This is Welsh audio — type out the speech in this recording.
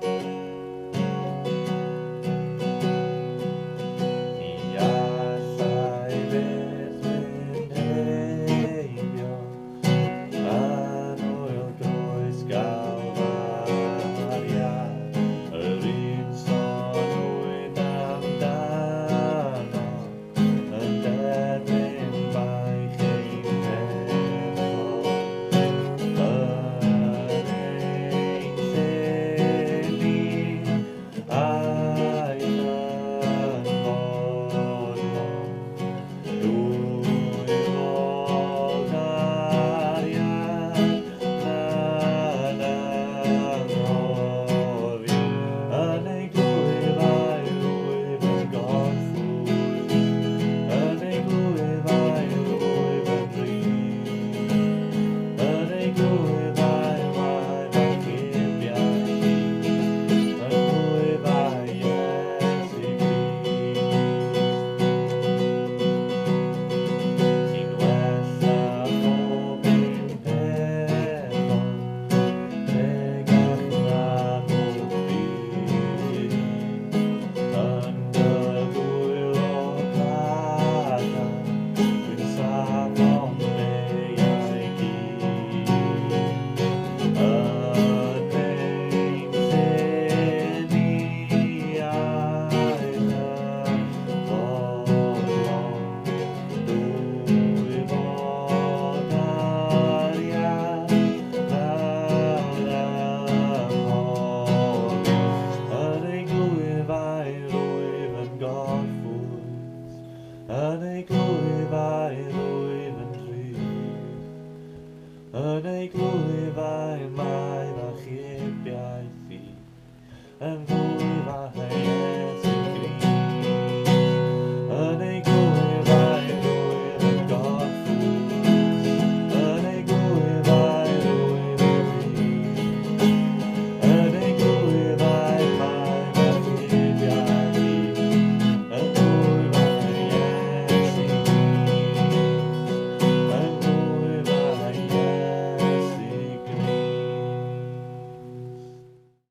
Ni allai byth mynd heibio annwyl groes Galfaria, yr un soniwyd amdano yn derbyn baich ein pechod. Yn ein lle ni aeth yn fodlon dwyfol gariad nad anghofiwn. Yn ei glwyfau rwyf yn gorffwys, yn ei glwyfau rwyf yn rhydd, yn ei glwyfau mae fy achubiaeth i, yn glwyfau Iesu Grist. Sy'n well na phob un pechod, tegach na phob byd. Yn dy ddwylo cadarn, dwi'n saff o'm meiau gyd. Yn ein lle ni aeth yn fodlon dwyfol gariad nad anghofiwn. Yn ei glwyfau rwyf yn gorffwys, yn ei glwyfau rwyf yn rhydd, yn ei glwyfau mae fy achubiaeth i, yn